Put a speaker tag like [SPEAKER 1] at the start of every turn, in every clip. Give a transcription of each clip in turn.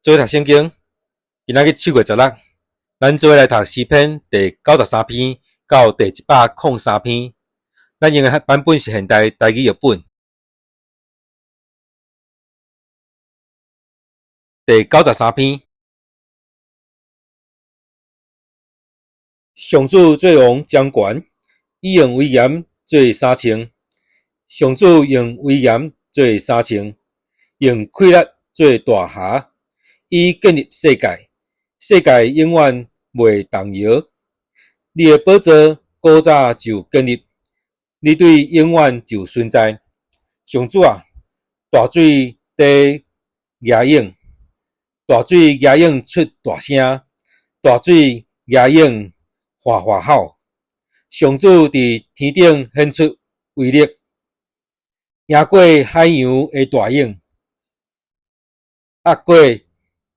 [SPEAKER 1] 做伙讀聖經，今仔日7月16，咱做伙來讀詩篇第九十三篇到第一百空三篇。咱用的版本是現代台語譯本。第九十三篇，上主做王掌權，伊用威嚴做衫穿。上主用威嚴做衫穿，用氣力做大狎。伊建立世界，世界永遠袂動搖。你的寶座古早就建立，你對永遠就存在。上主啊，大水佇夯湧，大水夯湧出大聲，大水夯湧嘩嘩吼。上主佇天頂顯出威力，贏過海洋的大湧，壓過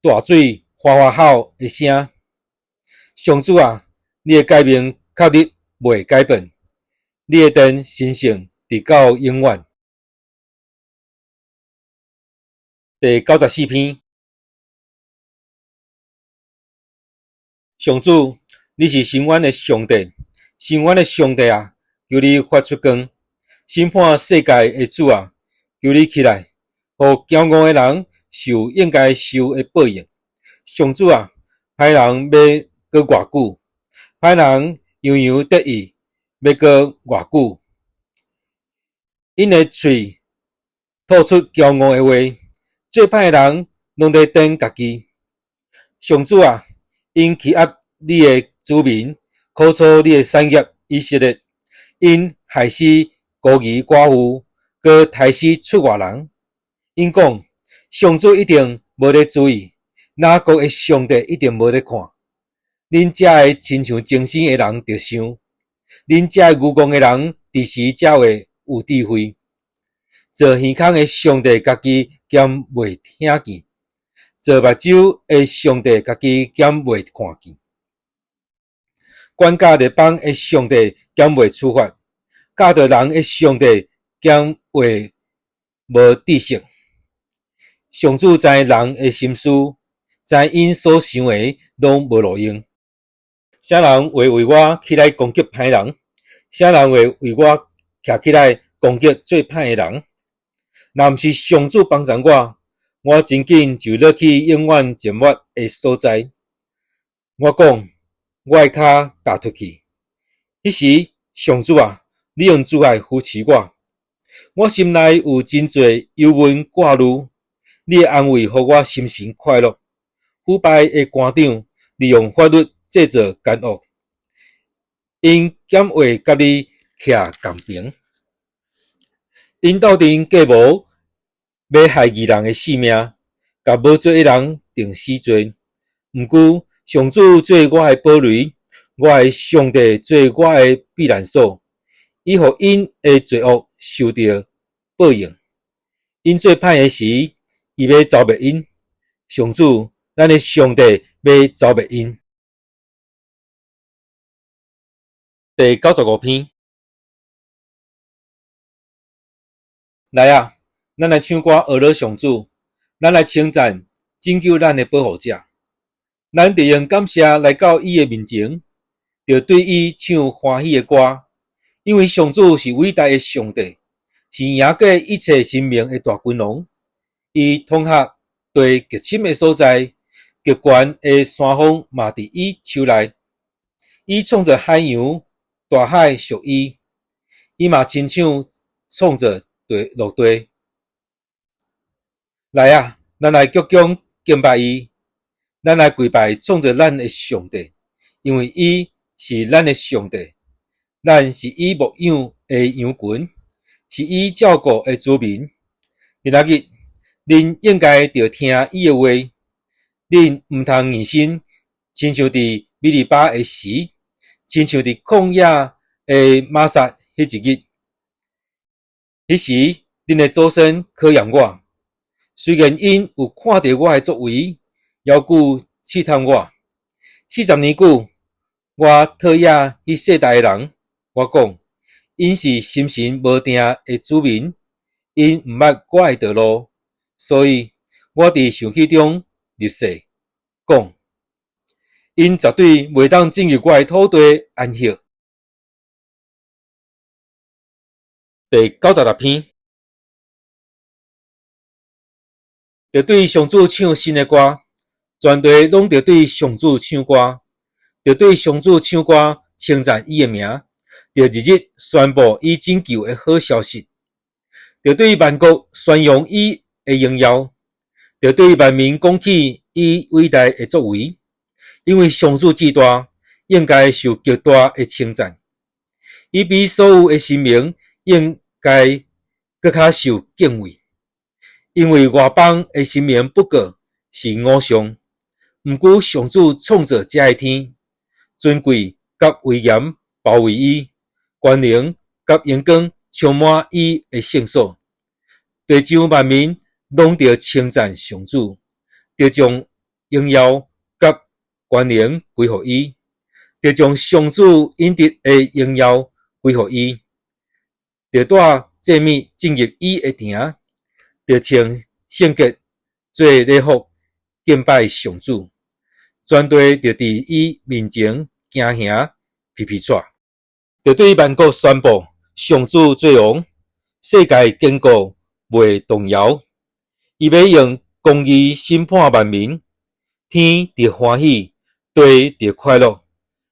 [SPEAKER 1] 大水嘩嘩吼的聲。上主啊，你的誡命確立袂改變，你的殿神聖直到永遠。第九十四篇，上主，你是深淵的上帝，深淵的上帝啊，求你發出光，審判世界的主啊，求你起來，予驕傲的人受應該受的報應。上主啊，歹人欲閣偌久？歹人洋洋得意，欲閣偌久？𪜶的喙吐出驕傲的話，做歹的人攏咧踮家己。上主啊，𪜶欺壓你的子民，苦操你的產業以色列，𪜶害死孤兒寡婦，閣刣死出外人。𪜶講，上主一定無咧注意，雅各的上帝一定無咧看。恁遮的親像精神的人著想，恁遮的愚戇的人佇時才會有智慧。做耳孔的上帝家己敢袂聽見？做目睭的上帝家己敢袂看見？管教列邦的上帝敢袂處罰？教導人的上帝敢會無知識？上主知人的心思，知𪜶所想的攏無路用。啥人會為我起來攻擊歹人？啥人會為我徛起來攻擊做歹的人？若毋是上主幫贊我，我真緊就落去永遠靜默的所在。我講，我的跤踏脫去。彼時，上主啊，你用慈愛扶持我。我心內有真濟憂悶掛慮，你的安慰予我心神快樂。腐敗的官長利用法律製造奸惡，𪜶敢會佮你徛仝爿？𪜶鬥陣計謀欲害義人的性命，共無罪的人定死罪。毋過上主做我的堡壘，我的上帝做我的避難所，伊予𪜶的罪惡受著報應。𪜶做歹的時，伊欲剿滅𪜶。上主，咱的上帝欲剿滅𪜶。第九十五篇，來啊，咱來唱歌呵咾上主，咱來稱讚拯救咱的保護者。咱著用感謝來到伊的面前，著對伊唱歡喜的歌，因為上主是偉大的上帝，是贏過一切神明的大君王。伊統轄地極深的所在，極懸的山峰嘛佇伊手內。伊創造海洋，大海屬伊，伊嘛親手創造地陸地。來啊，咱來鞠躬敬拜伊，咱來跪拜創造咱的上帝，因為伊是咱的上帝，咱是伊牧養的羊群，是伊照顧的子民。今仔日，恁應該著聽伊的話，恁毋通硬心，親像佇米利巴的時，親像佇曠野的瑪撒彼一日。彼時，恁的祖先考驗我，雖然𪜶有看著我的作為，猶閣試探我。40年久，我討厭彼世代的人。我講，𪜶是心神無定的子民，𪜶毋捌我的道路，所以我佇受氣中立誓講，𪜶絕對袂當進入我的土地安息。第96篇，著對上主唱新的歌，全地攏著對上主唱歌，著對上主唱歌，稱讚伊的名，著日日宣布伊拯救的好消息，著對萬國宣揚伊的榮耀，著對萬民講起伊偉大的作為。因為上主至大，應該受極大的稱讚。伊比所有的神明應該閣較受敬畏。因為外邦的神明不過是偶像，毋過上主創造這个天，尊貴佮威嚴包圍伊，權能佮榮光充滿伊的聖所。地上萬民攏著稱讚上主，著將榮耀佮權能歸予伊，著將上主應得的榮耀歸予伊，著帶祭物進入伊的殿，著穿聖潔做禮服敬拜上主，全地著佇伊面前驚嚇皮皮掣，著對萬國宣布上主做王，世界堅固袂動搖。伊欲用公義審判萬民，天著歡喜，地著快樂，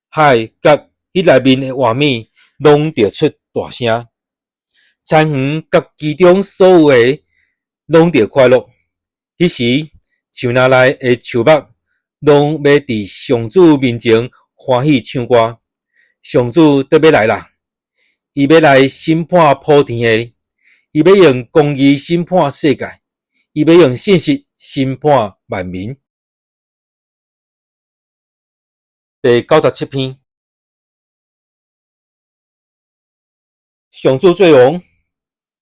[SPEAKER 1] 海佮彼內面的活物攏著出大聲，田園佮其中所有的攏著快樂。彼時，樹林內的樹木攏欲佇上主面前歡喜唱歌。上主得欲來啦，伊欲來審判普天下，伊欲用公義審判世界，伊欲用信實審判萬民。第97篇，上主做王，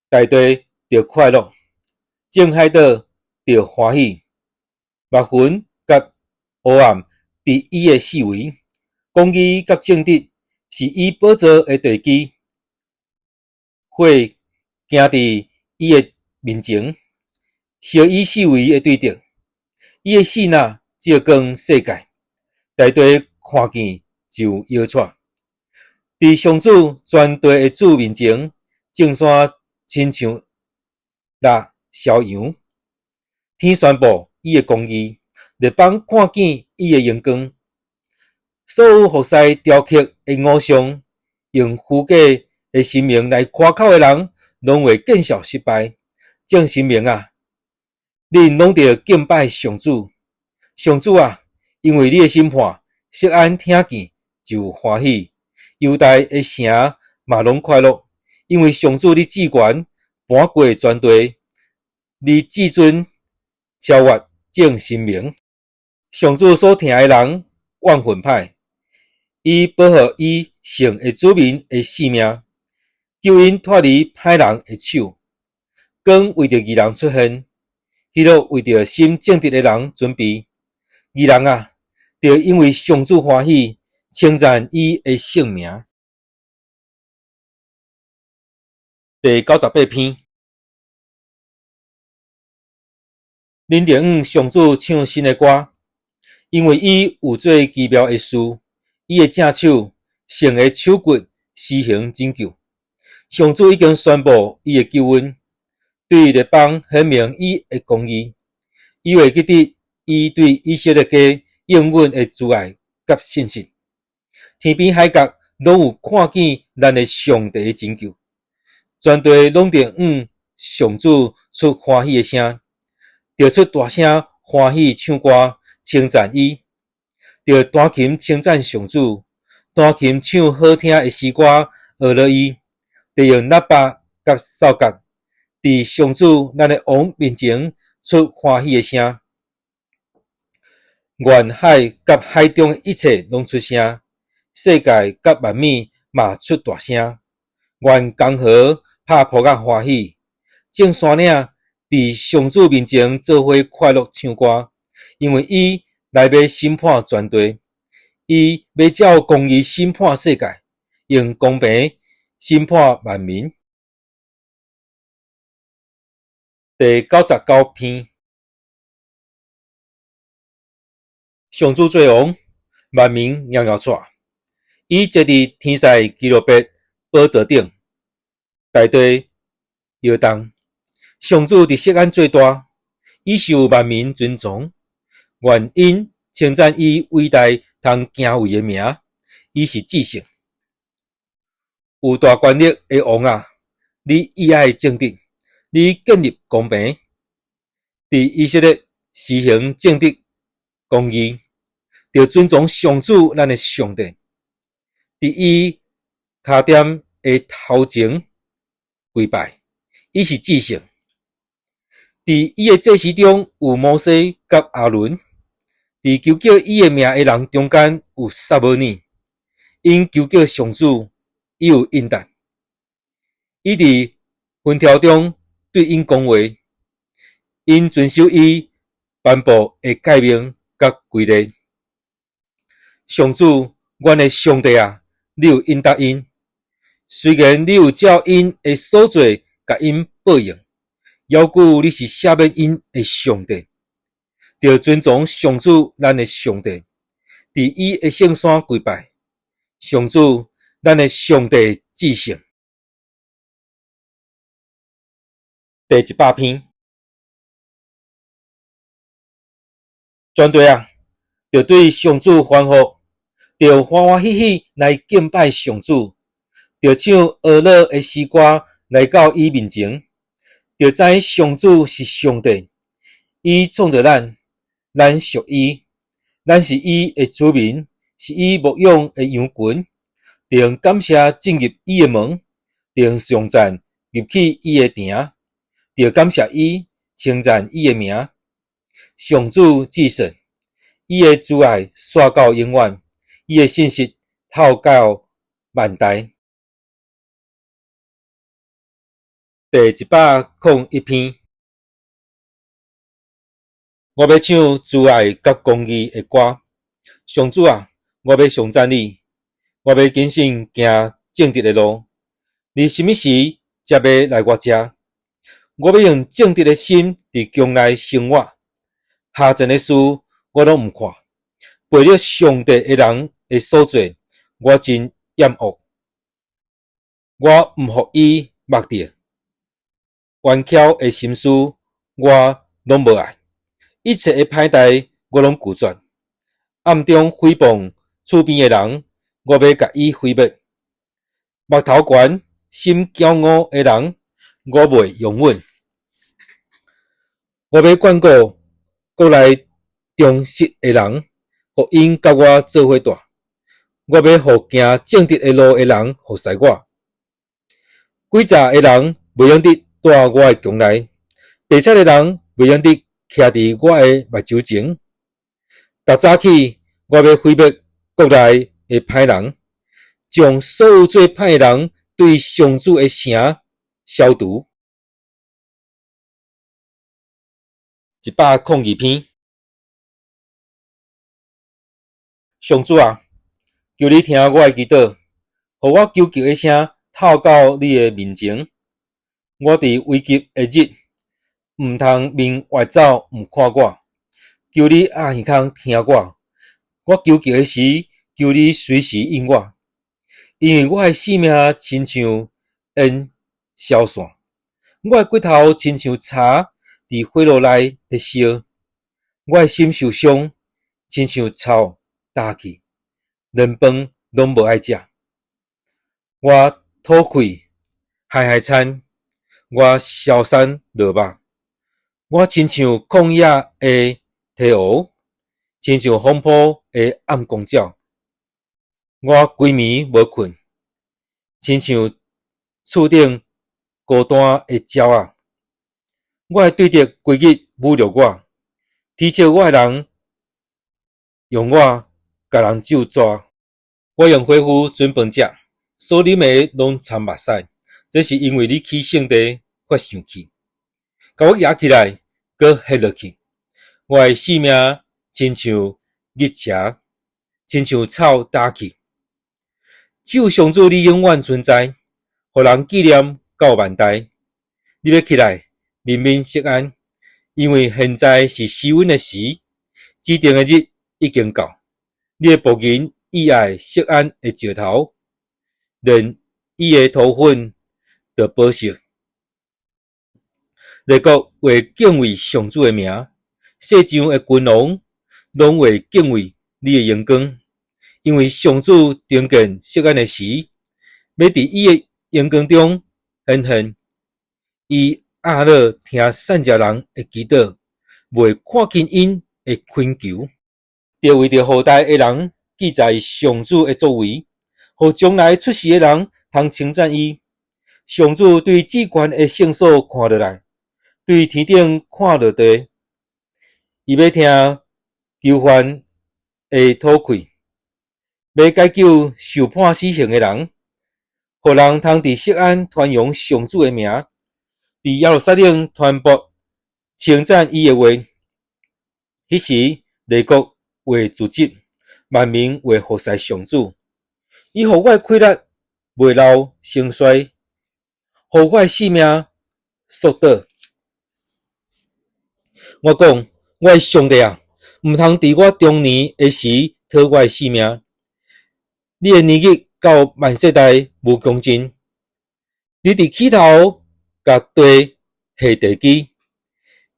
[SPEAKER 1] 大地著快樂，眾海島著歡喜，密雲佮黑暗佇伊的四圍，公義佮正直是伊寶座的地基，火行佇伊的面前，燒伊四圍的對敵，伊的爍爁照光世界，大地看見就搖掣。佇上主全地的主面前，眾山親像蠟燒溶。天宣布伊的公義，列邦看見伊的榮光。所有服侍雕刻的偶像，用虛假的神明來誇口的人，攏會見笑失敗。眾神明啊，恁攏著敬拜上主。上主啊，因為你的審判，錫安聽見就歡喜，猶大的城嘛攏快樂，因為上主你至懸，盤過全地，你至尊超越眾神明。上主所疼的人怨恨歹，伊保護伊聖的子民的性命，救𪜶脫離歹人的手。光為著義人出現，喜樂為著心正直的人準備。義人啊，著因為上主歡喜，稱讚伊的聖名。第98篇，恁著向上主唱新的歌，因為伊有做奇妙的事，伊的正手，聖的手骨施行拯救。上主已經宣布伊的救恩，對列邦顯明伊的公義。伊會記得伊對以色列家應允的慈愛佮信實。天邊海角攏有看見咱的上帝的拯救，全地攏著向上主出歡喜的聲，著出大聲歡喜唱歌，稱讚伊，著彈琴稱讚上主，彈琴唱好聽的詩歌，學樂伊，著用喇叭佮哨角，佇上主咱的王面前出歡喜的聲。願海佮海中的一切攏出聲，世界佮萬物嘛出大聲。願江河拍噗仔歡喜，眾山嶺佇上主面前做伙快樂唱歌，因為伊來欲審判全地，伊欲照公義審判世界，用公平審判萬民。第99篇。上主做王，萬民搖搖掣。伊坐佇天使基路伯寶座頂，大地搖動。上主佇錫安做大，伊受萬民尊崇。願𪜶稱讚伊偉大通敬畏的名，伊是至聖。有大權力的王啊，你喜愛正直，你建立公平，佇以色列施行正直公義，著尊崇上主咱的上帝，佇伊跤踮的頭前跪拜，伊是至聖。佇伊的祭司中有摩西佮亞倫，佇求叫伊的名的人中間有撒母耳，𪜶求叫上主，伊有應答。伊佇雲柱中對𪜶講話，𪜶遵守伊頒布的誡命佮規例。上主，阮的上帝啊，你有應答𪜶，雖然你有照𪜶的所做共𪜶報應，猶閣你是赦免𪜶的上帝。著尊崇上主咱的上帝，佇伊的聖山跪拜。上主，咱的上帝至聖。第100篇，全地啊，著對上主歡呼，著歡歡喜喜來敬拜上主，著唱和樂的詩歌來到伊面前，著知上主是上帝，伊創造咱，咱屬伊，咱是伊的子民，是伊牧養的羊群，著用感謝進入伊的門，著用頌讚入去伊的埕，著感謝伊，稱讚伊的名。上主至聖，伊的慈愛紲到永遠，伊的信實透到萬代。第101篇，我欲唱慈愛佮公義的歌。上主啊，我欲頌讚你，我欲謹慎行正直的路。你啥物時才欲來我遮？我欲用正直的心佇宮內生活。下賤的事我攏毋看，背逆上帝的人的所做，我真厭惡。我毋予伊目著，冤巧的心思我攏無愛，一切的歹代我攏拒絕。暗中誹謗厝邊的人，我欲共伊毀滅。目頭懸、心驕傲的人，我袂容忍。我欲眷顧國內忠實的人，予𪜶佮我做伙蹛。我欲予行正直的路的人服侍我。詭詐的人袂用得蹛我的宮內，白賊的人袂用得徛佇我的目睭前。逐早起，我欲毀滅國內的歹人，將所有做歹的人對上主的城消除。102篇，上主啊，求你聽我的祈禱，予我求救的聲透到你的面前。我佇危急的日，毋通面歪走，毋看我。求你掩耳孔聽我，我求救的時，求你隨時應我。因為我的性命親像煙消散，我的骨頭親像柴佇火爐內咧燒，我的心受傷，親像草焦去，連飯攏無愛食。我吐氣，害害餐，我消散落肉。我親像曠野的鹈鶘，親像風暴的暗公鳥。我規暝無睏，親像厝頂孤單的鳥仔。我的對敵規日侮辱我，啼笑我的人用我共人咒詛。我用火斧準飯食，所啉的攏摻目屎。這是因為你去聖地發生氣，共我舉起來，閣歇落去。我的性命親像日蛇，親像草焦去。只有上主你永遠存在，予人紀念到萬代。你欲起來，憐憫錫安，因為現在是施恩的時，指定的日已經到，你的僕人意愛錫安的石頭，連伊的塗粉著寶石。列國會敬畏上主的名，世上的君王攏會敬畏你的榮光，因為上主重建錫安的時，欲佇伊的榮光中顯現。伊鴨耳聽散食人的祈禱，袂看輕𪜶的懇求。著為著後代的人記載上主的作為，予將來出世的人通稱讚伊。上主對至懸的聖所看落來，對天頂看落地，伊欲聽囚犯的吐氣，欲解救受判死刑的人，予人通佇錫安傳揚上主的名，佇耶路撒冷傳播稱讚伊的話。彼時，列國會聚集，萬民會服侍上主。伊予我的氣力袂老成衰，予我的性命速倒。我講，我的上帝啊，毋通佇我中年的時討我的性命。你的年日到萬世代無窮盡。你佇起頭共地下地基，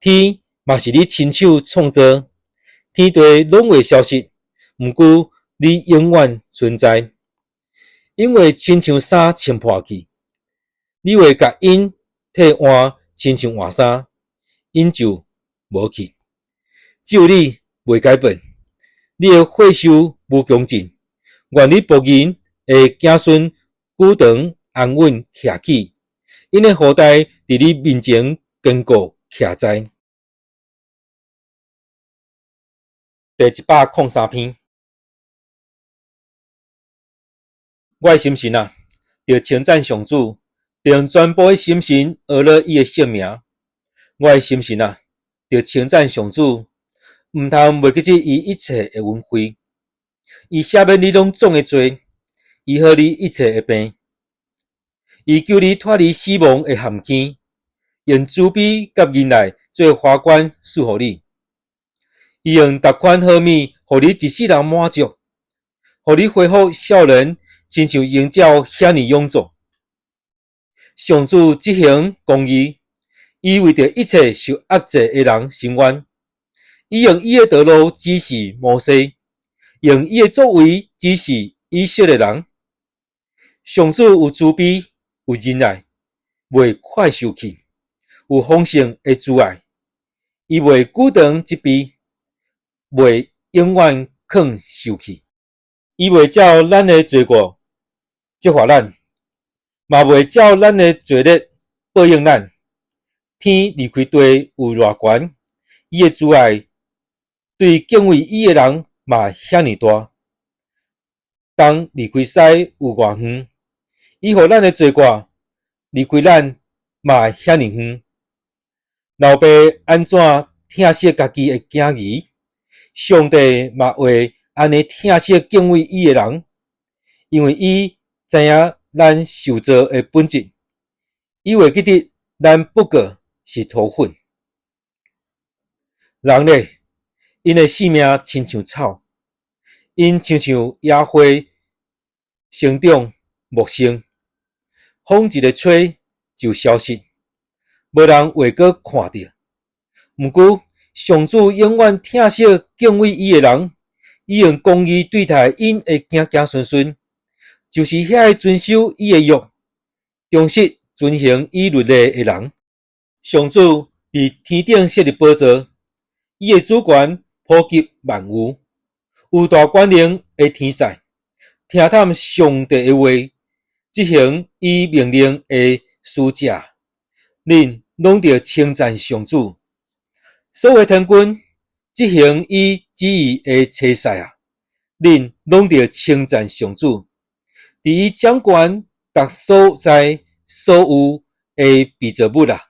[SPEAKER 1] 天嘛是你親手創造，天地攏會消失，毋過你永遠存在。𪜶會親像衫穿破去，你會共𪜶替換親像換衫，𪜶就無去。只有你袂改變，你的歲壽無窮盡。願你僕人的子孫久長安穩徛起，𪜶的後代佇你面前堅固徛在。第103篇，我的心神啊，著稱讚上主，著用全部的心神呵咾伊的聖名。我的心神啊，著稱讚上主，毋通袂記得伊一切的恩惠。伊赦免你攏總的罪，醫好你一切的病。伊救你脫離死亡的陷坑，用慈悲佮仁愛做華冠賜予你。伊用逐款好物，予你一世人滿足，予你恢復少年，親像鷹鳥遐爾勇壯。上主執行公義，伊為著一切受壓制的人伸冤。伊用伊的道路指示摩西，用伊的作為指示以色列人。上主有慈悲，有仁愛，袂快受氣，有豐盛的慈愛。伊袂久長責備，袂永遠囥受氣。伊袂照咱的罪過責罰咱，嘛袂照咱的罪孽報應咱。天離開地有偌懸，伊的慈愛對敬畏伊的人嘛遐爾大。東離開西有偌遠，伊予咱的罪過離開咱嘛遐爾遠。老爸按怎疼惜家己的囝兒，上帝嘛會按呢疼惜敬畏伊的人，因為伊知影咱受造的本質，伊會記得咱不過是塗粉。人咧，𪜶的性命親像草，𪜶親像野花生長茂盛，風一个吹就消失，無人會閣看著。毋過上主永遠疼惜敬畏伊的人，伊用公義對待𪜶的子子孫孫，就是遐个遵守伊的約、忠實遵行伊律例的人。上主佇天頂設立寶座，伊的主權普及萬有，有大權能的天使，聽探上帝的話，執行伊命令的使者，恁攏著稱讚上主。所有天軍執行伊旨意的差使啊，恁攏著稱讚上主。佇伊掌權逐所在所有的被造物啊，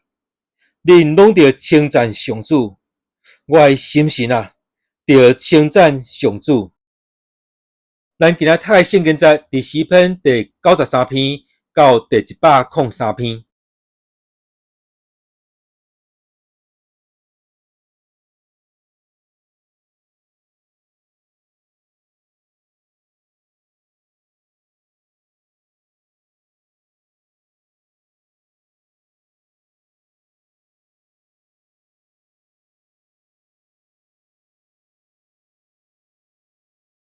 [SPEAKER 1] 恁攏著稱讚上主。我的心神啊，著稱讚上主。咱今仔讀的聖經節，佇詩篇第93篇到第103篇。